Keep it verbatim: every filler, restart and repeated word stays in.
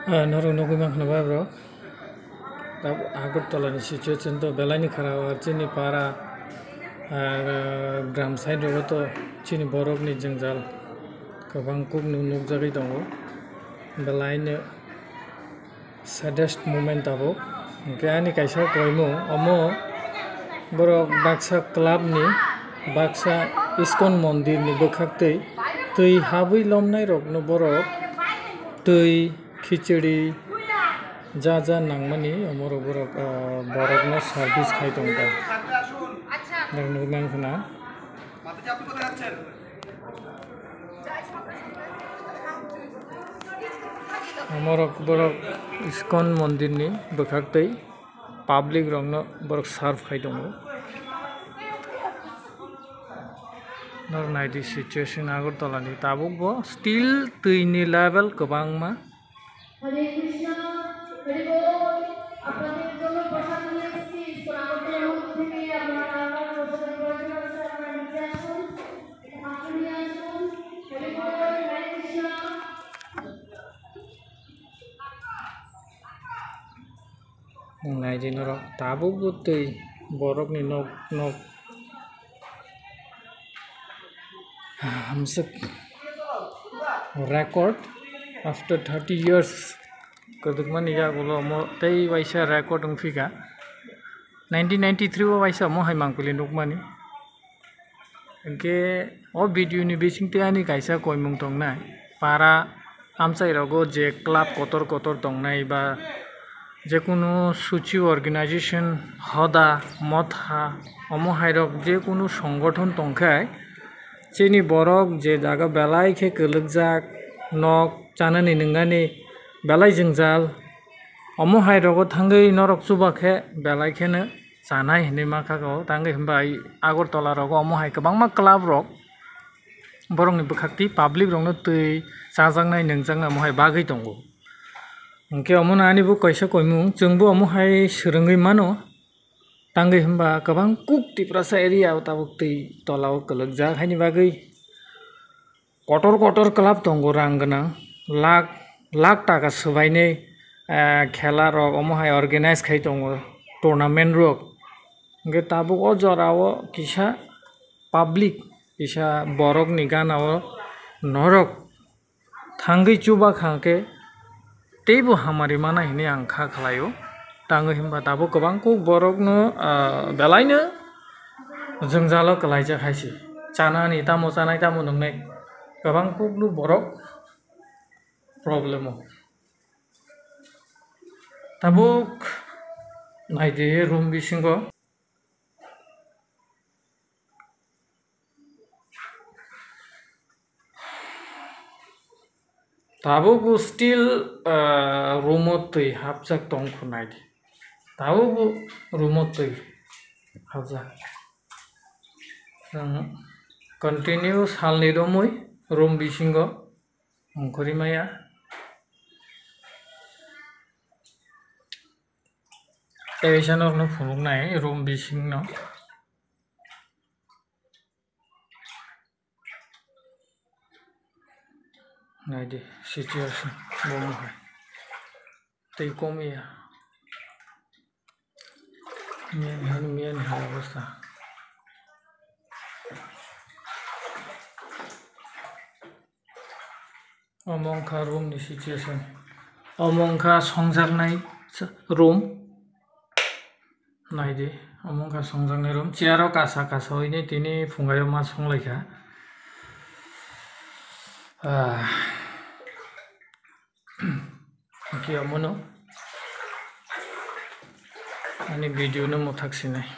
Ah, norok nugwi mankha na ba borok? Tab-, Agartala ni situation to belai ni kharap, ar chini para, ah, gram side rogo to chini borok ni jwngjal kwbang kuk nuk-, nukjagwi tongo. Belai no saddest moment abo. Hwnkhe ani kaisa koimung, omo borok baksa club ni, baksa ISKCON mondir ni bwkhak twi, twi habwi lomnai rokno borok twi, khichdi, ja ja nangmani omorok borok, ah, borokno service khai tongkha. Nang nuknang khna. Omorok borok ISKCON mondirni bwkhak twi public rokno borok serve khai tongo. Norok naidi situation Agartala ni, tabuk bo still twi ni level kwbangma. হরে কৃষ্ণ, হরি বল। আপনাদের জন্য প্রসাদ নিয়ে এসেছি, ইস্কন আগরতলা মন্দির থেকে। আপনারা আবার প্রসাদ গ্রহণ করে আপনারা নিচে আসুন, এটা পাত্র নিয়ে আসুন। হরি বল, হরে Krishna. Naidi norok, tabuk bo twi borokni nok nok. Hamswk record after thirty years. Kwdwkmani yagulo omo tei waisa record wngphika. Nineteen ninety-three o waisa omo hai mangpili nukmani. Hwnkhe o video ni bisingtwi ani kaisa koimung tongnai. Para amchai rogo je club kotor kotor tongnai ba jekunu suchi organization, hoda, motha, omo hai rok jekunu songothon tongkhe, chini borok je jaga belai khe kwlwkjak, nok chanani nwngnani belai jwngjal, omo hai rogo thangwi norok chuba khe belai kheno chanai hinwi mankha kho. Tangwi hwnba Agartala rogo omo hai kwbangma club rok borokni bwkhak twi public rokno twi chajaknai nungjaknai omo hai bagwi tongo. Hwnkhe omono ani bo kaisa koimung, chwngbo omo hai swrwngwi mano. Tangwi hwnba kwbang kuk Tiprasa area o tabuk twi tola o kwlwkjak, haini bagwi kotor kotor club tongo, rang gwnang, lakh lakh taka swbainai, eh, khela rok omo hai organize khai tongo, tournament rok. Hwnkhe tabuk o jora o kisa public, kisa borok ni gana o norok thangwi chuba kha khe teibo hamari mana hinwi ang kha khlaio. Tangwi hwnba tabuk kwbang kuk borokno, ah, belaino jwngjalo kwlaijak hai se. Chanani tamo chanai tamo nwngnai kwbang kukno borok problem o. Tabuk naidi room bisingo. Tabukbo still, ah, room o twi hapjak tong khwnai di. Tabukbo room o twi hapjak. Ang continue salni romwi room bisingo ongkhorwi maya. Tei kaisa norokno phunuknai room bisingno. Naidi situation bomo hai. Tei kom ya. Miyan hai, miyan hai obostha. Omo wngkha room ni situation. Omo wngkha songjaknai room. Naidi, omo wngkha songjaknai room. Chair o kasa kasa hwnwi tini phungai o ma songlaikha. Ah. Hwnkhe omono ani video no mwthak sinai.